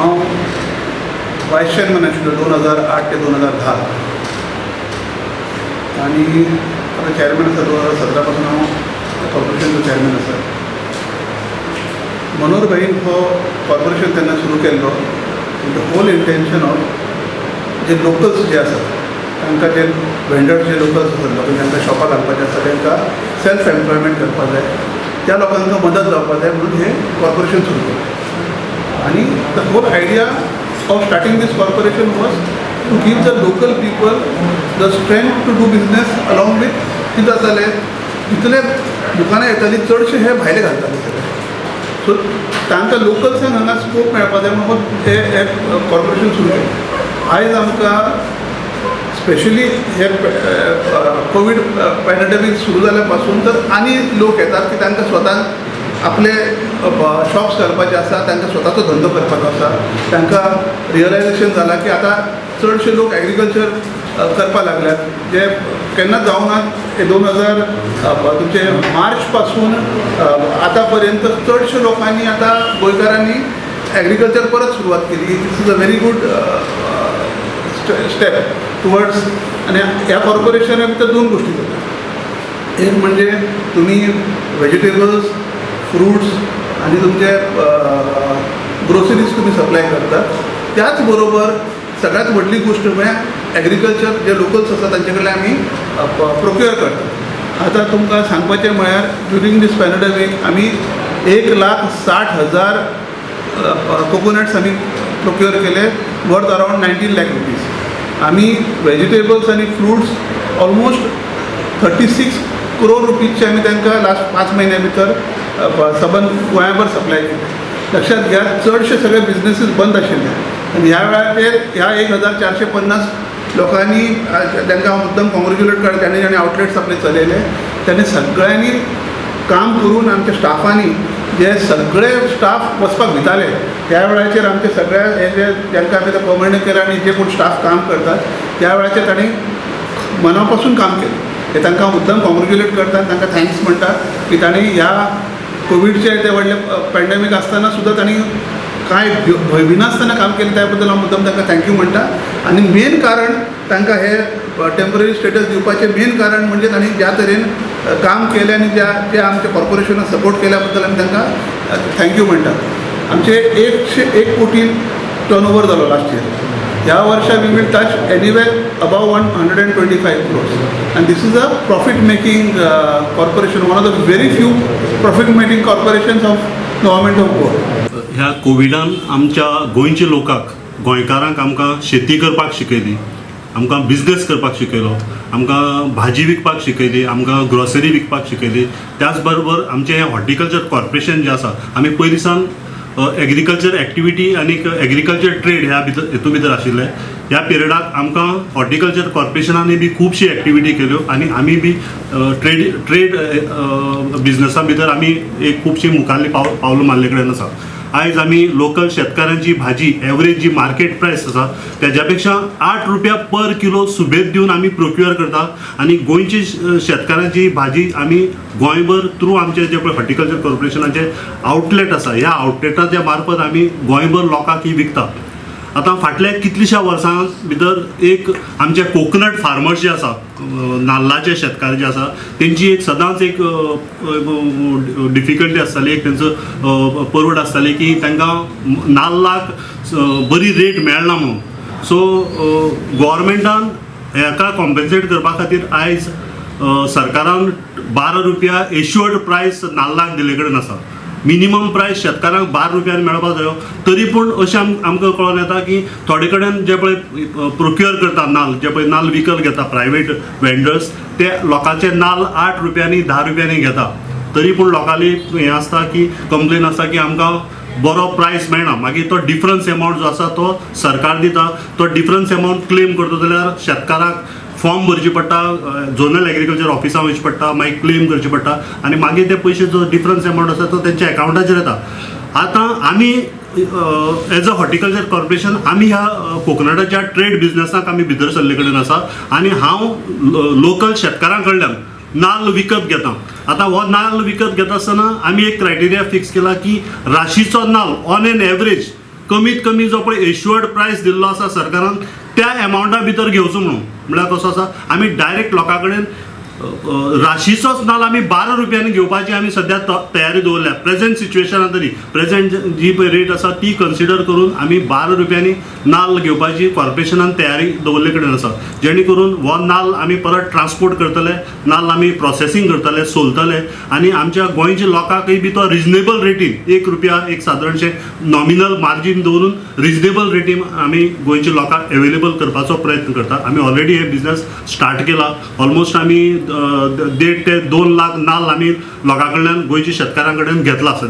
हांव voice chairman आशिल्लो 2008 ते 2010 आनी आतां चॅरमॅन आसा. 2017 पासून हांव कॉर्पोरेशनचो चॅरमॅन आसा. मनोहर भाईन हो कॉर्पोरेशन तेन्ना सुरू केल्लो, the whole intention of J locals जे आसात तांकां, जे वेंडर्स जे लोकल्स आसात, लोकांक जांकां शॉपां घालपाचें आसा, तांकां सेल्फ एम्प्लॉयमेंट करपाक जाय, त्या लोकांक मदत जावपाक जाय म्हणून हें कॉर्पोरेशन सुरू केलें. आनी the whole idea of starting this corporation was to give the local people the strength to do business along with. कितें जातालें, जितले दुकानां येतालीं चडशे हे भायले घालताले सगळे. सो तांकां लोकल्सांक हांगा स्कोप मेळपा जाय म्हणून हे कॉर्पोरेशन सुरू केलें. आयज आमकां स्पेशली हे कोवीड पॅन्डेमीक सुरू जाल्या पासून तर आनी लोक येतात की तांकां स्वताक आपले शॉप्स घालपाचे आसा, तांकां स्वताचो धंदो करपाचो आसा. तांकां रियलायझेशन जालां की आतां चडशे लोक एग्रीकल्चर करपाक लागल्यात, जे केन्नाच जावना. हे 2000 तुमचे मार्च पासून आतां पर्यंत चडशे लोकांनी, आतां गोंयकारांनी एग्रीकल्चर परत सुरवात केली. This is a very good step towards. आनी ह्या कॉर्पोरेशना भितर दोन गोश्टी जाता. एक म्हणजे तुमी वेजिटेबल्स, फ्रुट्स आनी तुमचे ग्रोसरीज तुमी सप्लाय करतात. त्याच बरोबर सगळ्यात व्हडली गोश्ट म्हळ्यार एग्रीकल्चर जे लोकल्स आसा तांचे कडल्यान आमी प्रोक्युअर करतात. आतां तुमकां सांगपाचें म्हळ्यार ड्युरींग दीस पॅन्डेमीक आमी 1,60,000 कोकोनट्स आमी प्रोक्युअर केले, worth around 19 lakh rupees. आमी वेजिटेबल्स आनी फ्रुट्स ऑलमोस्ट 36 क्रोर रुपीजचे आमी तांकां लास्ट 5 म्हयन्या भितर सबंद गोंयाभर सप्लाय केले. लक्षात घ्या, चडशे सगळे बिझनेसीस बंद आशिल्ले आनी ह्या वेळाचेर ह्या 1450 लोकांनी, तांकां हांव मुद्दम कॉंग्रेच्युलेट करता, तांणी ज्यांनी आउटलेट्स आपले चलयले, त्यांनी सगळ्यांनी काम करून, आमच्या स्टाफांनी, जे सगळे स्टाफ वचपाक भिताले, त्या वेळाचेर आमचे सगळे हे जे जांकां आमी आतां पर्मनंट केले आनी जे कोण स्टाफ काम करतात, त्या वेळाचेर तांणी मना पासून काम केलें. हे तांकां हांव मुद्दम कॉंग्रेच्युलेट करता आनी तांकां thanks म्हणटा की तांणी ह्या कोविडचे ते व्हडले पॅन्डेमीक आसतना सुद्दां तांणी कांय भंय भिनासतना काम केलें. त्या बद्दल हांव मुद्दम तांकां thank you म्हणटा. आनी मेन कारण, तांकां हे टेंपररी स्टेटस दिवपाचें मेन कारण म्हणजे तांणी ज्या तरेन काम केलें आनी ज्या जे आमच्या कॉर्पोरेशनाक सपोर्ट केल्या बद्दल आमी तांकां thank you म्हणटा. आमचे 101 कोटी टर्न ओवर जालो लास्ट इयर. ह्या वर्षा we will touch anywhere above 125 crores and this is a profit making corporation, one of the very few profit making corporations of Government of Goa. ह्या कोविडान आमच्या गोंयच्या लोकांक, गोंयकारांक आमकां शेती करपाक शिकयली, आमकां बिजनेस करपाक शिकयलो, आमकां भाजी विकपाक शिकयली, आमकां ग्रोसरी विकपाक शिकयली. त्याच बरोबर आमचें हें हॉर्टिकल्चर कॉर्पोरेशन जें आसा, आमी पयलीं सावन एग्रीकल्चर एक्टिविटी आनी एग्रीकल्चर ट्रेड ह्या भितर हेतून भितर आशिल्ले. ह्या पिरियडाक आमकां हॉर्टिकल्चर कॉर्पोरेशनांनी बी खुबशी एक्टिविटी केल्यो आनी आमी बी ट्रेड ट्रेड बिजनसा भितर आमी एक खुबशी मुखारली पावलां मारले कडेन आसा. आयज आमी लोकल शेतकारांची भाजी एवरेज जी मार्केट प्रायस आसा तेज्या पेक्षा 8 रुपया पर किलो सुबेद दिवन आमी प्रोक्युअर करता आनी गोंयची शेतकारांची भाजी आमी गोंयभर थ्रू आमचे जे पळय हॉर्टिकल्चर कॉर्पोरेशनाचे आउटलेट आसा, ह्या आउटलेटाच्या मार्फत आमी गोंयभर लोकांक ही विकता. आतां फाटल्या कितल्याश्या वर्सां भितर एक आमचे कोकोनट फार्मर्स जे आसा, नाल्लाचे शेतकार जे आसा, तेंची एक सदांच एक डिफिकल्टी आसताली, एक तेंचो परवड आसताली की तांकां नाल्लाक बरी रेट मेळना म्हणून. सो गोवोरमेंटान हेका कॉम्पेन्सेट करपा खातीर आयज सरकारान 12 रुपया एश्युअर्ड प्रायस नाल्लाक दिल्ले कडेन आसा. मिनिमम प्रायस शेतकारांक 12 रुपयांनी मेळपाक जायो. तरी पूण अशें आमकां कळोन येता की थोडे कडेन जे पळय प्रोक्युअर करता नाल्ल, जे पळय नाल्ल विकत घेता प्रायवेट वेंडर्स, ते लोकांचे नाल्ल 8 रुपयांनी, 10 रुपयांनी घेता. तरी पूण लोकांली हें आसता की कंप्लेन आसता की आमकां बरो प्रायस मेळना. मागीर तो डिफरन्स एमावंट जो आसा तो सरकार दिता. तो डिफरन्स एमावंट क्लेम करता जाल्यार शेतकाराक फॉर्म भरचे पडटा, झोनल एग्रीकल्चर ऑफिसान वयचें पडटा, मागीर क्लेम करचें पडटा आनी मागीर ते पयशे जो डिफरन्स एमावंट आसा तो तेंच्या एकावंटाचेर येता. आतां आमी एज अ हॉर्टिकल्चर कॉर्पोरेशन आमी ह्या कोकोनटाच्या ट्रेड बिजनसाक आमी भितर सरले कडेन आसा आनी हांव लोकल शेतकारां कडल्यान नाल्ल विकत घेता. आतां हो नाल्ल विकत घेता आसतना आमी एक क्रायटेरिया फिक्स केला की राशीचो नाल्ल ऑन एन एवरेज कमीत कमी जो पळय एश्युअर्ड प्रायस दिल्लो आसा सरकारान त्या एमावंटा भितर घेवचो म्हणून. म्हळ्यार कसो आसा, आमी डायरेक्ट लोकां कडेन राशीचोच नाल्ल आमी 12 रुपयांनी घेवपाची आमी सद्या तयारी दवरल्या. प्रेझेंट सिच्युएशनान तरी प्रेझेंट जी पळय रेट आसा ती कन्सिडर करून आमी 12 रुपयांनी नाल्ल घेवपाची कॉर्पोरेशनान तयारी दवरले कडेन आसा, जेणे करून हो नाल्ल आमी परत ट्रान्सपोर्ट करतले, नाल्ल आमी प्रोसेसींग करतले, सोलतले आनी आमच्या गोंयच्या लोकांकय बी तो रिजनेबल रेटीन 1 रुपया एक सादारणशें नॉमिनल मार्जीन दवरून रिजनेबल रेटीन आमी गोंयच्या लोकांक एवेलेबल करपाचो प्रयत्न करता. आमी ऑलरेडी हे बिजनस स्टार्ट केला. ऑलमोस्ट आमी 1.5 ते 2 लाख नाल्ल आमी लोकां कडल्यान, गोंयच्या शेतकारां कडेन घेतला सद्या.